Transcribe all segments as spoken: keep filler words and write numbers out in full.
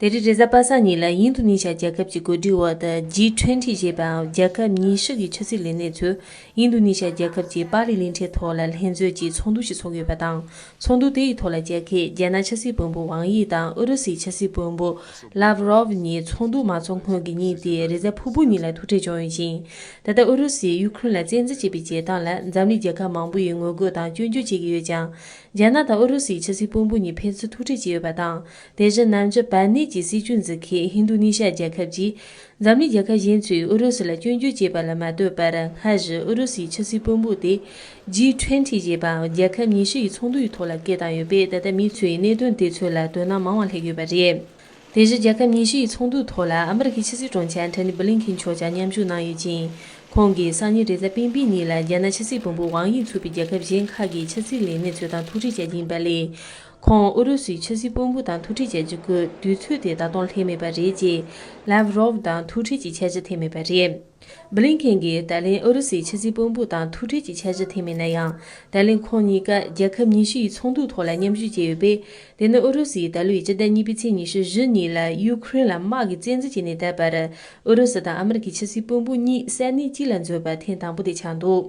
དེ་རིང་རེས་གཟའ་པ་སངས་ཉིན་ལ་ཨིན་རྡུ་ནི་ཤ་རྒྱལ་ཁབ་ཀྱི་གོ་སྒྲིག་འོག་ཏུ་ཇི་ཊུ་ཝེན་ཊི་ཞེས་པའམ་རྒྱལ་ཁབ་ཉི་ཤུ་གི་ཆབ་སྲིད་ལས་སྣེ་ཚོས་ཨིན་རྡུ་ནི་ཤ་རྒྱལ་ཁབ་ཀྱི་པཱ་ལི་གླིང་ཕྲན་ཐོག་ལ་ལྷན་འཛོམས་ཀྱི་ཚོགས་འདུ་ཞིག་ཚོགས་ཡོད་པ་དང་། ཚོགས་འདུ་དེ་ཡི་ཐོག་ལ་རྒྱལ་ཁབ་རྒྱ་ནག་ཆབ་སྲིད་བློན་པོ་ཝང་ཡི་དང་ཨུ་རུ་སུའི་ཆབ་སྲིད་བློན་པོ་ལཱབ་རོབ་གཉིས་ཚོགས་འདུ་མ་ཚོགས་སྔོན་གྱི་ཉིན་དེ་རེས་གཟའ་ཕུར་བུ་ཉིན་ལ་ཐུག་འཕྲད་བྱུང་ཡོད་ཅིང་། ད་ལྟ་ཨུ་རུ་སུས་ཡུ་ཁུ་རེན་ལ་བཙན་འཛུལ་བྱས་པའི་བྱེད་སྟངས་ལ་འཛམ་གླིང་རྒྱལ་ཁབ་མང་པོ་ཡིས་ངོ་རྒོལ་དང་སྐྱོན་བརྗོད་བྱེད་ཀྱི་ཡོད་ཀྱང་། རྒྱ་ནག་དང་ཨུ་རུ་སུའི་ཆབ་སྲིད་བློན་པོ་གཉིས་ཕན་ཚུན་ཐུག་འཕྲད་བྱས་ཡོད་པ་དང་། དེ་བཞིན་ནམ་རྒྱུན་བལ་ནད་ཀྱི་སྲིད་བྱུས་འཛིན་མཁན་ཧིན་རྡུ་ནི་ཤ་རྒྱལ་ཁབ་ཀྱིས་འཛམ་གླིང་རྒྱལ་ཁབ་གཞན་ཚོས་ཨུ་རུ་སུ་ལ་སྐྱོན་བརྗོད་བྱས་པ་ལ་མ་ལྟོས་པར། སྔ་གཞུག་ཨུ་རུ་སུའི་ཆབ་སྲིད་བློན་པོ་དེ་ཇི་ཊུ་ཝེན་ཊི་ཞེས་པའམ་རྒྱལ་ཁབ་ཉི་ཤུ་ཡི་ཚོགས་འདུ་ཡི་ཐོག་ལ་སྐད་བཏང་ཡོད་པས། ད་ལྟ་མི་ཚོས་གནད་དོན་དེ་ཚོ་ལ་དོ་སྣང་མང་བ་སླེབས་ཡོད་པ་རེད། དེ་བཞིན་རྒྱལ་ཁབ་ཉི་ཤུ་ཡི་ཚོགས་འདུའི་ཐོག་ལ་ཨ་མི་རི་ཀའི་ཕྱི་སྲིད་དྲུང་ཆེ་ཨན་ཐོ་ནི་བྷི་ལིན་ཁེན་མཆོག་ཀྱང་མཉམ་ཞུགས་གནང་ཡོད་ཅིང་། ཁོང་གིས་སང་ཉིན་རེས་གཟའ་སྤེན་པའི་ཉིན་ལ་རྒྱ་ནག་ཆབ་སྲིད་བློན་པོ་ཝང་ཡི་ཚུད་པའི་རྒྱལ་ཁབ་གཞན་ཁག་གི་ཆབ་སྲིད་ལས་སྣེ་ཚོ་དང་ཐུག་འཕྲད་བྱ་རྒྱུ་ཡིན་པ་ལས། ཁོང་ཨུ་རུ་སུའི་ཆབ་སྲིད་བློན་པོ་དང་ཐུག་འཕྲད་བྱ་རྒྱུ་སྐོར་དུས་ཚོད་དེ་ད་དུང་སླེབས་མེད་པ་རེད་ཅེས། ལཱབ་རོབ་དང་ཐུག་འཕྲད་ཀྱི་འཆར་གཞི་འཐེན་མེད་པ་རེད། བྷི་ལིན་ཁེན་གྱིས་ད་ལན་ཨུ་རུ་སུའི་ཕྱི་སྲིད་བློན་པོ་དང་ཐུག་འཕྲད་ཀྱི་འཆར་གཞི་འཐེན་མེད་ན་ཡང་། ད་ལན་ཁོང་གཉིས་ཀ་རྒྱལ་ཁབ་ཉི་ཤུ་ཡི་ཚོགས་འདུའི་ཐོག་ལ་མཉམ་ཞུགས་བྱས་ཡོད་པས། དེ་ནི་ཨུ་རུ་སུས་ད་ལོའི་སྤྱི་ཟླ་གཉིས་པའི་ཚེས་ཉི་ཤུ་བཞི་ཉིན་ལ་ཡུ་ཁུ་རེན་ལ་དམག་གིས་བཙན་འཛུལ་བྱས་ནས་ད་བར། ཨུ་རུ་སུ་དང་ཨ་མི་རི་ཀའི་ཕྱི་སྲིད་བློན་པོ་གཉིས་ས་གནས་གཅིག་ལ་འཛོམས་པ་ཐེངས་དང་པོ་དེ་ཆགས་འདུག་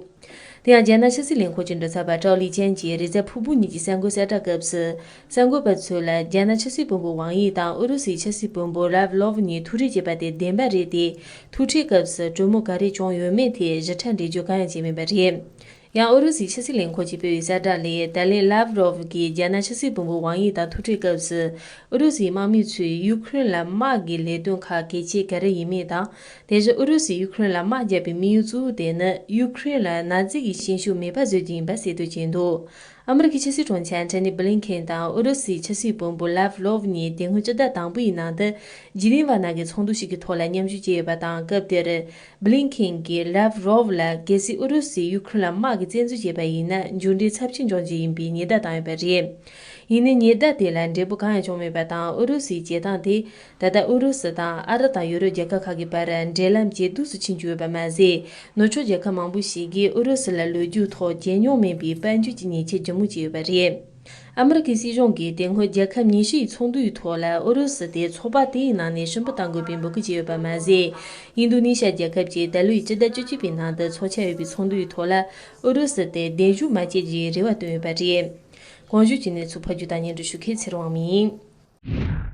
དེ་ཡང་རྒྱ་ནག་ཕྱི་སྲིད་ལས་ཁུངས་ཀྱི་མགྲིན་ཚབ་པ་ཀྲའོ་ལི་ཅན་གྱིས་རེས་གཟའ་ཕུར་བུ་ཉིན་གྱི་གསར་འགོད་གསལ་བསྒྲགས་སྐབས་སུ། གསར་འགོད་པ་ཚོ་ལ་རྒྱ་ནག་ཕྱི་སྲིད་བློན་པོ་ཝང་ཡི་དང་ཨུ་རུ་སུའི་ཕྱི་སྲིད་བློན་པོ་ལཱབ་ལོབ་གཉིས་ཐུག་འཕྲད་བྱས་པ་དེ་བདེན་པ་རེད་དེ། ཐུག་འཕྲད་སྐབས་སུ་གྲོས་མོལ་ག་རེ་བྱུང་ཡོད་མེད་ཐད་ཞིབ་ཕྲ་འགྲེལ་བརྗོད་གང་ཡང་བྱས་མེད་པ་རེད། ཡང་ཨུ་རུ་སུའི་ཕྱི་སྲིད་ལས་ཁུངས་ཀྱིས་སྤེལ་བའི་གསལ་བསྒྲགས་ལས། ད་ལན་ལཱབ་རོབ་ཀྱིས་རྒྱ་ནག་ཕྱི་སྲིད་བློན་པོ་ཝང་ཡི་དང་ཐུག་འཕྲད་སྐབས་སུ། ཨུ་རུ་སུའི་དམག་མི་ཚོས་ཡུ་ཁུ་རེན་ལ་དམག་གི་ལས་དོན་ཁག་གལ་ཆེ་ག་རེ་ཡིན་མིན་དང་། དེ་བཞིན་ཨུ་རུ་སུས་ཡུ་ཁུ་རེན་ལ་དམག་བརྒྱབ་པའི་དམིགས་ཡུལ་གཙོ་བོ་དེ་ནི་ཡུ་ཁུ་རེན་ལ་ན་ཛི་གི་ཤན་ཤུགས་མེད་པ་བཟོ་རྒྱུ་ཡིན་པ་གསལ་སྟོན་བྱས་འདུག་ཨ་མི་རི་ཀའི་ཕྱི་སྲིད་དྲུང་ཆེ་ཨན་ཐོ་ནི་བྷི་ལིན་ཁེན་དང་ཨུ་རུ་སུའི་ཕྱི་སྲིད་བློན་པོ་ལཱབ་ལོབ་གཉིས་དེ་སྔོན་སྤྱི་ཟླ་དང་པོའི་ནང་དུ་ཇི་ནི་ཝ་ནང་གི་ཚོགས་འདུ་ཞིག་གི་ཐོག་ལ་མཉམ་ཞུགས་བྱས་ཡོད་པ་དང་། སྐབས་དེར་བྷི་ལིན་ཁེན་གྱིས་ལཱབ་རོབ་ལ་གལ་སྲིད་ཨུ་རུ་སུས་ཡུ་ཁུ་རེན་ལ་དམག་གིས་བཙན་འཛུལ་བྱས་པ་ཡིན་ན་མཇུག་འབྲས་ཚབས་ཆེན་འབྱུང་རྒྱུ་ཡིན་པའི་ཉེན་བརྡ་བཏང་ཡོད་པ་རེད། ཡིན་ནའི་ཉེན་བརྡ་དེ་ལ་འབྲས་བུ་གང་ཡང་བྱུང་མེད་པ་དང་། ཨུ་རུ་སུའི་བྱེད་སྟངས་དེ་ད་ལྟ་ཨུ་རུ་སུ་དང་ཨ་རི་དང་ཡུ་རོབ་རྒྱལ་ཁབ་ཁག་གི་བར་འབྲེལ་ལམ་ཇེ་སྡུག་ཏུ་ཕྱིན་བཅུག་ཡོད་པ་མ་ཟད། ནུབ་ཕྱོགས་རྒྱལ་ཁབ་མང་པོ་ཞིག་གིས་ཨུ་རུ་སུ་ལ་ལོ་རྒྱུས་ཐོག་ཇེ་ཉུང་མིན་པའི་དཔལ་འབྱོར་གྱི་ཉེས་ཆད་ཇི་མོ་བཅད་ཡོད་པ་རེད། ཨ་མི་རི་ཀའི་སྲིད་གཞུང་གིས་དེ་སྔོན་རྒྱལ་ཁབ་ཉི་ཤུ་ཡི་ཚོགས་འདུ་ཡི་ཐོག་ལ་ཨུ་རུ་སུ་དེ་ཚོགས་པ་དེའི་ནང་ནས་ཕྱིར་འབུད་གཏང་དགོས་པའི་འབོད་སྐུལ་བྱས་ཡོད་པ་མ་ཟད། ཨིན་རྡུ་ནི་ཤ་རྒྱལ་ཁབ་ཀྱིས་ད་ལོའི་སྤྱི་ཟླ་བཅུ་གཅིག་པའི་ནང་དུ་འཚོགས་འཆར་ཡོད་པའི་ཚོགས་འདུ་ཡི་ཐོག་ལ་ཨུ་རུ་སུ་དེ་གདན་ཞུ་མ་བྱེད་རྒྱུའི་རེ་བ་བཏོན་ཡོད་པ་རེད། གོང་ཞུས་ཀྱི་གནས་ཚུལ་ཕབ་སྒྱུར་དང་སྙན་སྒྲོན་ཞུ་མཁན་ཚེ་རིང་དབང་མོ་ཡིན།